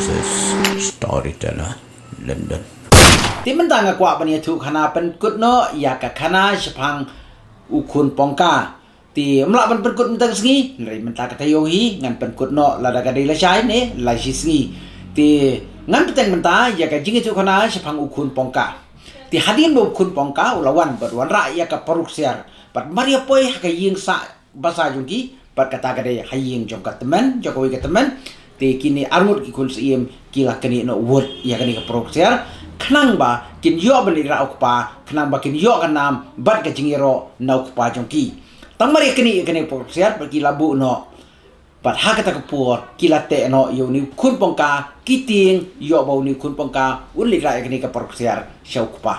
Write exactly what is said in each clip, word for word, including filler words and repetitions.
Storyteller London. Te mynta nga kwah ban ïathuh khana pynkut noh ïa ka khana shaphang u khun pongka. Te ym lah ban pynkut mynta ka sngi, hynrei mynta ka taïew hi ngan pynkut noh lada ka dei lashai ne la shi sngi. Te ngan pynteng mynta ïa ka jingïathuh khana shaphang u khun pongka. Te hadien ba u khun pongka u la wan bad wanrah ïa ka paruk siar bad mar ïa poi ha ka ïing sah basa jong ki, bad kata ka dei ha ïing jong ka tymmen, jong kawei ka tymmen. Te kine arngut ki khun syiem ki la knieh noh wut ïa kane ka paruk siar, khnang ba kin ïoh ban leit rah u kpa, khnang ba kin ïoh ka nam bad ka jingïaroh na u kpa jong ki. Tang mar ïa knieh ïa kane ka paruk siar bad ki la buh noh. Bad ha kata ka por ki la teh noh ïa une u khun pongka, ki tieng ïoh ba une u khun pongka un leit rah ïa kane ka paruk siar sha u kpa.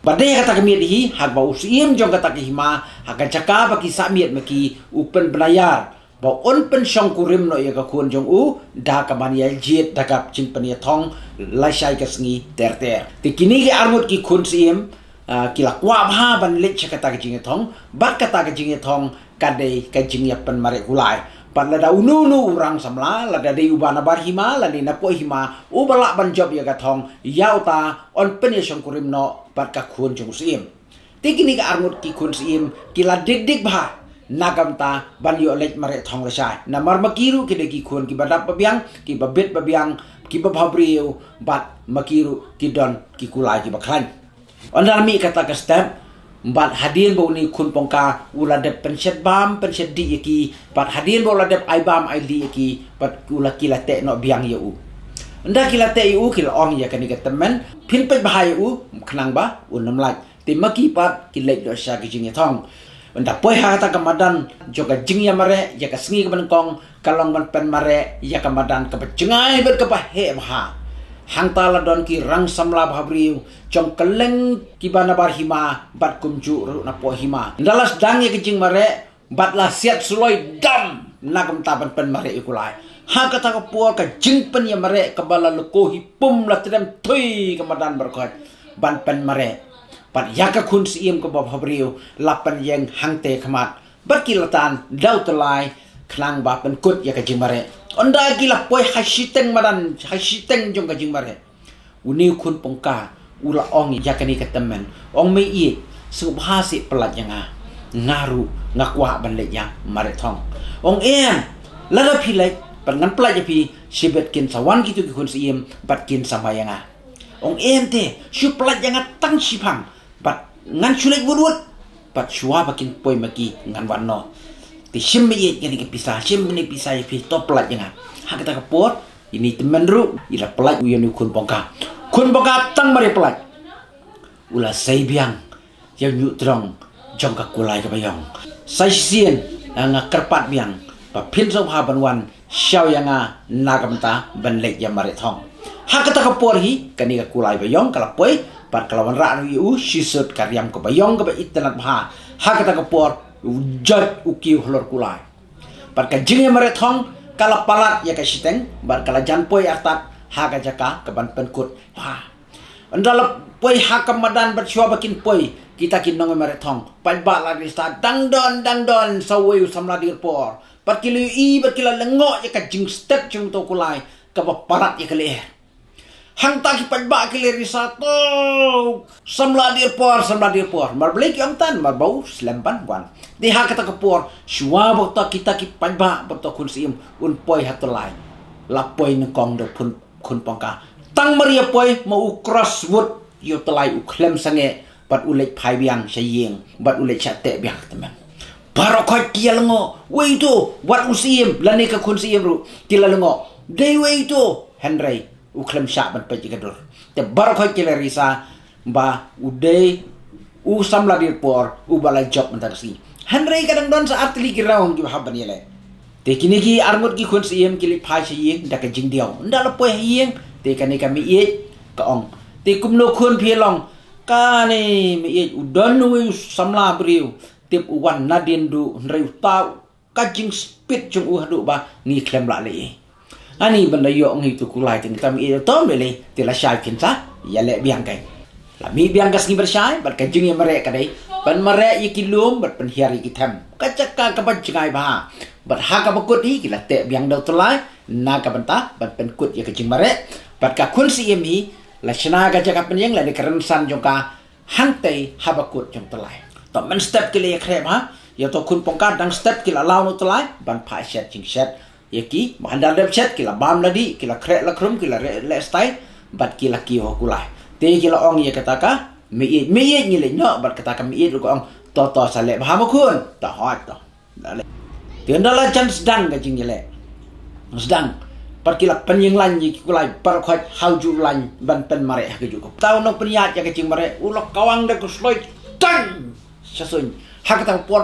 Bad dei ha kata ka miet hi, haba u syiem jong kata ka hima, ha ka jaka ba ki sah miet ma ki, u pynbna ïar ba un pynshongkurim noh ïa ka khun jong u da ka ban ïa jied da ka jingpynïathong lashai ka sngi ter ter. Te kine ki arngut ki khun syiem, ah, ki la kwah bha ban leit sha kata ka jingïathong, bad kata ka jingïathong ka dei ka jingïapynmareh kulai. Bad lada uno uno u rang samla, lada dei uba nabar hima lane napoh hima, uba lah ban jop ïa ka thong, ïa uta un pynïashongkurim noh bad ka khun jong u syiem. Te kine ki arngut ki khun syiem ki la dik dik bha na ka bynta ban ïoh leit mareh thong lashai. Namar ma ki ruh ki dei ki khun kiba dap ba biang, kiba bit ba biang, kiba bhabriew, bad ma ki ruh ki don ki kulai kiba khlaiñ. Ynda la mih kata ka step, bad hadien ba une u khun pongka u la dep pynshet bam pynshet dih ïa ki, bad hadien ba u la dep ai bam ai dih ïa ki, bad u la, ki la teh noh biang ïa u. Ynda ki la teh ïa u, ki la ong ïa kane ka tymmen, phin peit bha ïa u khnang ba un ym lait. Te ma ki pat ki leit noh sha ka jingïathong. Ynda poi ha kata ka madan jong ka jingïamareh ïa ka sngi kaba nyngkong, ka long ban pynmareh ïa ka madan kaba jngai bad kaba heh bha. Hangta la don ki rang samla bhabriew jong kylleng kiba nabar hima bad kumjuh ruh napoh hima. Ynda la sdang ïa ka jingmareh bad la siat suloi dam na ka bynta ban pynmareh ïa u kulai, ha kata ka por ka jingpynïamareh kaba la lyngkhuh hi pum la trem thui ka madan baroh khoit ban pynmareh. Bad ïa ka khun syiem kaba bhabriew la pynïeng hangtei khmat bad ki la tan da u tyllai khnang ba pynkut ïa ka jingmareh. Ynda ki la poi ha shiteng madan, ha shiteng jong ka jingmareh, une u khun pongka u la ong ïa kane ka tymmen, ong, "Meiieit, sngewbha seh pyllait ïa nga. Nga ruh nga kwah ban leit ïa mareh thong." Ong, "Em, lada phi leit bad ngan pyllait ïa phi, shibit kin sa wan kito ki khun syiem bad kin sa mai ïa nga." Ong, "Em te, shu pyllait ïa nga tang shiphang bad ngan shu leit wut wut, bad shuwa ba kin poi ma ki ngan wan noh. Te shim meiieit kane ka pisa, shim kane ka pisa ïa phi, to pyllait ïa nga." Ha kata ka por ine i tymmen ruh i la pyllait ïa une u khun pongka. Khun pongka tang mar ïa pyllait, u la sei biang ïa u ñiuh trong jong ka kulai kaba ïong. "Sa shisien nga kyrpad biang ba phin sngewbha ban wan shaw ïa nga na ka bynta ban leit ïa mareh thong." Ha kata ka por hi kane ka kulai ba ïong ka la poi bad ka la wanrah ruh ïa u shi suit ka riam kaba ïong kaba itynnad bha. Ha kata ka por u joit u kiew halor kulai. Bad ka jingïamareh thong ka la palat ïa ka shiteng bad ka la jan poi artat ha ka jaka kaban pynkut bha. Ynda la poi ha ka madan bad shuwa ba kin poi kita ki nongïamareh thong, paidbah la risa, "Dang don, dang don sa uwei u samla dierpor." Bad ki la ïohi bad ki la lyngngoh ïa ka jingstet jong uto u kulai kaba palat ïa ka lyer. Hangta ki paidbah ki la risa, "To samla dierpor, samla dierpor." Mar balei ki ong tan? Mar ba u slem ban wan. Te ha kata ka por shuwa ba uta kita ki paidbah bad uto u khun syiem un poi ha tyllai, la poi nyngkong da u khun pongka. Tang mar ïa poi ma u cross wut ïa u tyllai, u khlem sangeh bad u leit phai biang sha ïing bad u leit shah teh biang ha ka tymmen. Baroh khoit ki ïa lyngngoh, "Uei uto?" Wat u syiem lane ka khun syiem ruh ki la lyngngoh, "Dei uei uto?" Hynrei u khlem shah ban peit ïa ka dur. Te baroh khoit ki la risa ba u dei u samla dierpor uba la jop mynta ka sngi. Hynrei ka dang don sa artylli ki rong kiba hap ban ïaleh. Te kine ki arngut ki khun syiem ki leit phai sha ïing da ka jingdiaw. Ynda la poi ha ïing te kane ka meiieit ka ong, "Te kumno khun phi long?" "Kane meiieit, u don uwei u samla briew, tip u wan nadien duh, hynrei uta ka jingspit jong u haduh ba ngi khlem lah leh ei." Ani ban da ïoh ngi tu kulai te ngi tam i tom lei lei te lashai phin sa ïaleh biang kai. La mih biang ka sngi bashai bad ka jingïamareh ka dei Pynmareh ïa ki lum bad pynhiar ïa ki them. Ka jaka kaba jngai bha. Bad ha kaba kut hi ki la teh biang da u tyllai na ka bynta ban pynkut ïa ka jingmareh. Bad ka khun Syiem hi la shna ka jaka pynïeng lane ka rynsan jong ka hangtei haba kut jong u tyllai. To mynstep ki la ïakhreh bha, ïa to khun Pongka dang step ki la law na u tyllai ban phah shet jingshet. Ïa ki, ba hadien dep shet ki la bam la dih, ki la khreh la khrum, ki la reh leh style, bad ki la kiew ha u kulai. Te ki la ong ïa kata ka meiieit, meiieit ngi leit noh, bad kata ka meiieit ruh ka ong, to to sa leh bha ma khun, to hooid to. Da leh. Te ynda la jan sdang ka jingïaleh. Sdang. Bad ki la pynïeng lain ïa ki kulai, bad khot ha u juh lain ban pynmareh ha ka juh ka. Te u nongpynïaid ïa ka jingmareh u la kawang da ka sloi tang. Sha suiñ. Ha kata ka por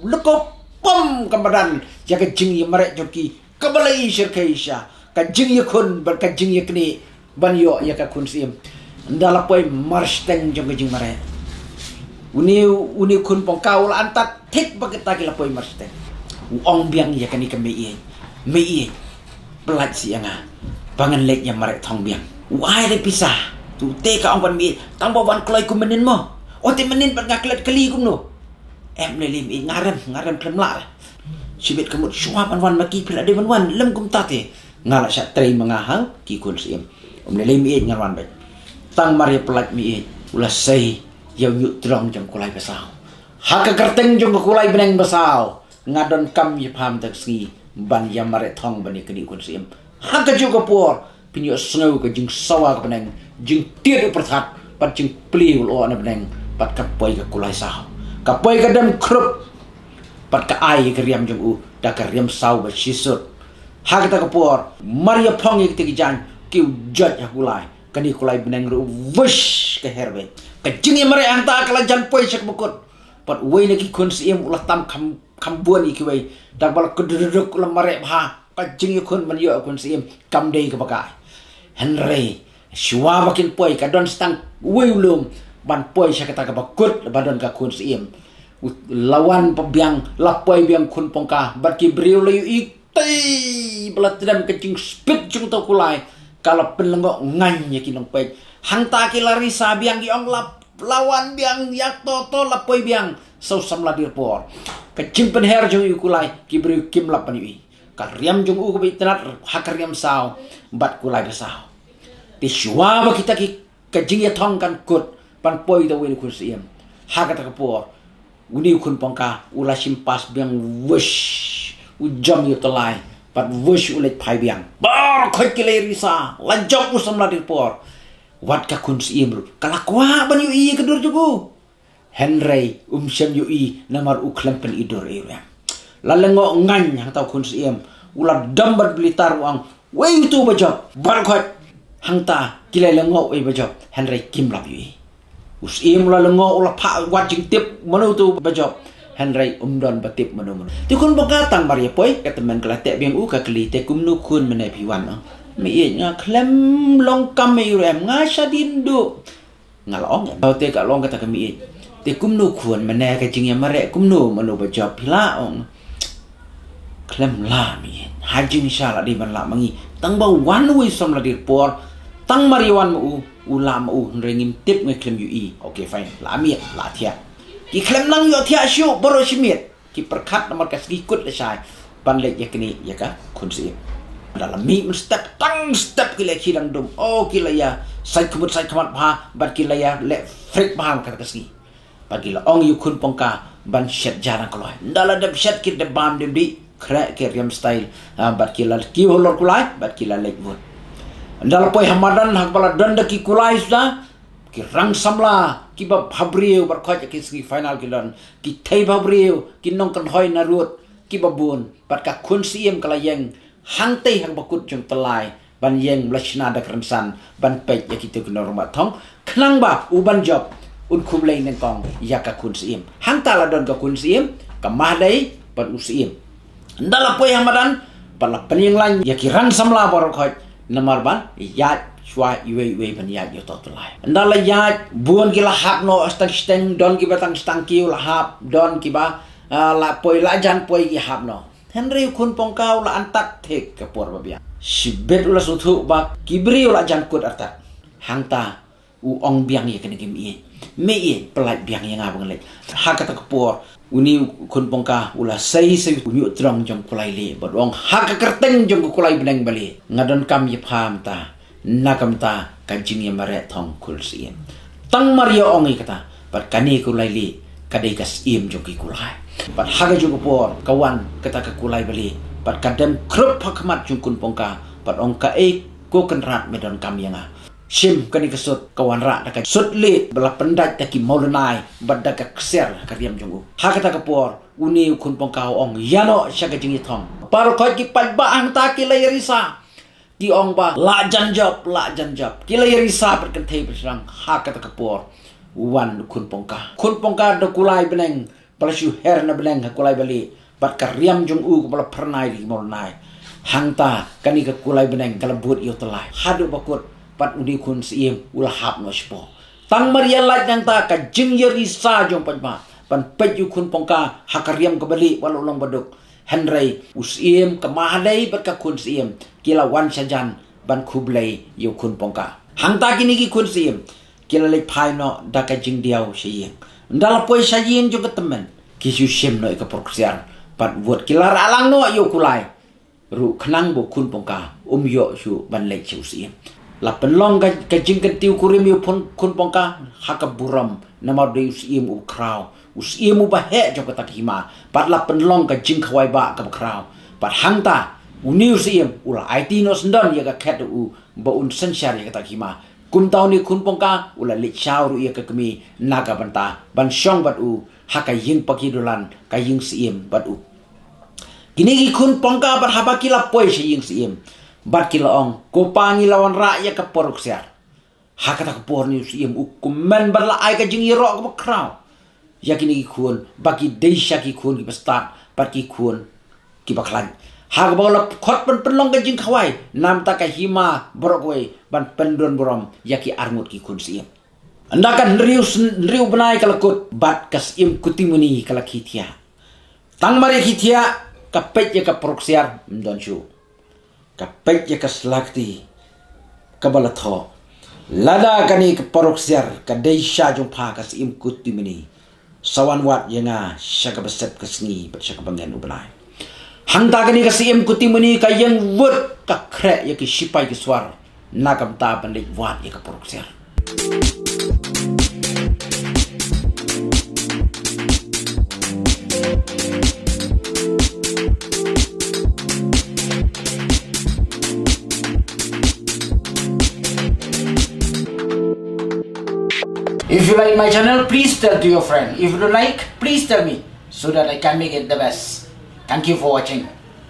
la ka pom ka madan ïa ka jingïamareh jong ki, kaba la i sha ka i sha ka jingïakhun bad ka jingïaknieh ban ïoh ïa ka khun Syiem. Ynda la poi marsteng jong ka jingmareh, une une khun Pongka u la antat thik ba kita ki la poi marsteng. U ong biang ïa kane ka meiieit, meiieit. Pyllait seh ïa nga ba ngan leit ïamareh thong biang. U ai da pisa. Te u tei ka ong ban mih tang ba wan kloi kum mynnin mo. O te mynnin bad nga klet kali kumno. Em, ne lim i nga rem, nga rem khlem lah. Shibit ka mut shuwa ban wan ma ki phi la dei ban wan lem kumta te. Nga la shah trei ma nga ha ki khun Syiem. Em, ne lim i nga wan bad tang mar ïa pyllait meiieit u la sei ïa u ñiuh tdong jong u kulai basaw. Ha ka kyrteng jong u kulai bneng basaw. Nga donkam ïa pha mynta ka sngi ban ïamareh thong ban ïaknieh khun Syiem. Ha kajuh ka por phin ïohsngew ka jingsawa ka bneng, jingtied u pyrthat bad jingplie u lyoh na bneng. Bad ka poi ka kulai saw, ka poi ka dem khrup. Bad ka ai ka riam jong u da ka riam saw ba shisut. Ha kata ka por mar ïa phong ïa kita ki jaiñ ki u jot ha kulai. Kane kulai bneng ruh wish ka her beit. Ka jingïamareh hangta ka la jan poi sha kaba kut. Bad uwei na ki khun Syiem u la tam kham kham bun ïa kiwei. Da ba la kudruk la mareh bha. Ka jingïakhun ban ïoh khun Syiem kam dei kaba kai. Hynrei shuwa ba kin poi ka don stang uwei u lum ban poi sha kata kaba kut ba don ka khun Syiem. U la wan pa biang, la poi biang khun Pongka bad ki briew la ïohi tei ba la tdem ka jingspit jong uta u kulai. Ka la pynlyngngoh ngaiñ ïa ki nongpeit. Hangta ki la risa biang ki ong la la wan biang ïa to to la poi biang. Saw samla dir por. Ka jingpynher jong u kulai ki briew kim lap ban ïohi. Ka riam jong u kaba itynnad ha ka riam saw bad kulai basaw. Te shuwa ba kita ki ka jingïathong kan kut ban poi da uwei u khun Syiem. Ha kata ka por une u khun Pongka u la shim pas biang wish. U jam ïa u tyllai bad wish u leit phai biang. Baroh khoit ki la risa la jop u samla dir por. Wat ka khun Syiem ruh ka la kwah ban ïohi ïa ka dur jong u. Hynrei um shym ïohi namar u khlem pyn-i dur ïa u. La lyngngoh ngaiñ hangta u khun Syiem u la dom bad blitar u ong, wei uto uba jop. Baroh khoit hangta ki la lyngngoh wei ba jop hynrei kim lap ïohi. U Syiem u la lyngngoh u la phah wat jingtip mano uto uba jop. Hynrei um don ba tip mano mano. Te khun Pongka tang mar ïa poi ka tymmen ka la teh biang u ka kylli, te kumno khun mynne phi wan? Ong, meiieit nga khlem long kam ïa u em, nga shadien duh. Nga la ong, ïa te ka long kata ka meiieit. Te kumno khun mynne ka jingïamareh kumno mano ba jop phi la ong? Khlem lah meiieit. Ha jingshisha la dei ban lah ma ngi. Tang ba wan uwei u samla dir por. Tang mar ïa wan ma u u lah ma u hynrei ngim tip ngi khlem ïohi. Okay fine. Lah miet lah thiah. Ki khlem nang ïohthiah shuh baroh shi miet. Ki pyrkhat namar ka sngi kut lashai ban leit ïaknieh ïa ka khun Syiem. Da la mih mynstep tang step ki la khie dang dum. O ki la ïa sait khmut sait khmat bha bad ki la ïa leh frik bha ha kata ka sngi. Bad ki la ong ïa u khun Pongka ban shet ja dang kloi. Nda la dep shet ki dep bam dep dih khreh ki riam style. Bad ki la kiew halor kulai bad ki la leit bud. Nda la poi ha madan ha kaba la don da ki kulai suda. Ki rang samla kiba bhabriew bad khoit ki sngi final ki don. Ki thei bhabriew, ki nongkynhoi na rud kiba bun bad ka khun Syiem ka la ïeng hangtei ha kaba kut jong tyllai ban ïeng ba la shna da ka rynsan ban peit ïa kito ki nongrwai thong khnang ba u ban jop un khublei nyngkong ïa ka khun Syiem. Hangta la don ka khun Syiem, ka Mahdei bad u Syiem. Nda la poi ha madan bad la pynïeng lain ïa ki rang samla baroh khoit namar ban ïaid shuwa iwei iwei ban ïaid ïa uto u tyllai. Nda la ïaid bun ki la hap noh stang steng, don kiba tang stang kiew la hap, don kiba la poi la jan poi ki hap noh. Hynrei u khun Pongka u la antat thik ka por ba biang. Shibit u la sngewthuh ba ki briew la jan kut artat. Hangta U ong biang ïa kane ka mei. Mei, pyllait biang ïa nga ba nga leit. Ha kata ka por, une u khun pongka u la sei sei u ñiuh trong jong u kulai lieh bad u ong ha ka kyrteng jong u kulai bneng ba lieh, nga donkam ïa pha mynta na ka bynta ka jingïamareh thong khun syiem. Tang mar ïa ong ïa kata, bad kane u kulai lieh ka dei ka syiem jong ki kulai. Bad ha kajuh ka por ka wan kata ka kulai ba lieh bad ka dem khrup ha khmat jong u khun pongka bad ong, kaei ko Kynrad me donkam ïa nga? Shim kane ka sut. Ka wanrah da ka sut lieh ba la pyndait da ki mawlynnai bad da ka ksiar ha ka riam jong u. Ha kata ka por une u khun pongka u ong, ïa noh sha ka jingïathong. Baroh khoit ki paidbah hangta ki la ïarisa. Ki ong ba lah jan jop, lah jan jop. Ki la ïarisa bad kynthei bad shynrang. Ha kata ka por u wan u khun pongka. Khun pongka da u kulai bneng ba la shu her na bneng ha u kulai ba lieh bad ka riam jong u kaba la phyrnai da ki mawlynnai. Hangta kane ka kulai bneng ka la bud ïa u tyllai haduh ba kut bad une u khun syiem u la hap noh shapoh. Tang mar ïa lait nangta ka jingïarisa jong u paidbah ban peit ïa u khun pongka ha ka riam kaba lieh wat la u long ba duk. Hynrei u syiem, ka mahadei bad ka khun syiem ki la wan sha jan ban khublei ïa u khun pongka. Hangta kine ki khun syiem ki la leit phai noh da ka jingdiaw sha ïing. Ynda la poi sha ïing jong ka tymmen ki shu shim noh ïa ka por ksiar bad wat ki la rah lang noh ïa u kulai ruh khnang ba u khun pongka um ïoh shuh ban leit sha u syiem. La pynlong ka, ka jingkyntiew kurim ïa u khun pongka ha ka burom namar u dei u syiem uba khraw, u syiem uba heh jong kata ka hima. Bad la pynlong ka jingkhawai bah kaba khraw. Bad hangta une u syiem u la aiti noh syndon ïa ka khet u ba un synshar ïa kata ka hima. Kumta une u khun pongka u la leit shaw ruh ïa ka kmie na ka bynta ban shong bad u ha ka ïing paki dulan, ka ïing syiem bad u. Kine ki khun pongka bad haba ki la poi sha ïing syiem bad ki la ong, ko pa, ngi la wanrah ïa ka por ksiar. Ha kata ka por une u syiem u kmen bad la ai ka jingïaroh kaba khraw ïa kine ki khun ba ki dei sha ki khun kiba stad bad ki khun kiba khlaiñ. Ha kaba la khot ban pynlong ka jingkhawai na bynta ka hima baroh kawei ban pyndon burom ïa ki arngut ki khun syiem. Ynda ka hynriew sn-, hynriew bnai ka la kut bad ka Syiem Kutimuni ka la khie thiah. Tang mar ïa khie thiah, ka peit ïa ka por ksiar ym don shuh. Ka peit ïa ka sla kti kaba la thoh. Lada kane ka por ksiar ka dei sha jong pha ka Syiem Kutimuni, sa wan wad ïa nga sha kaba sep ka sngi bad sha kaba ngen u bnai. Hangta kane ka Syiem Kutimuni ka ïeng wut, ka khreh ïa ki shipai ki swar na ka bynta ban leit wad ïa ka por ksiar. If you like my channel, please tell to your friend. If you don't like, please tell me so that I can make it the best. Thank you for watching.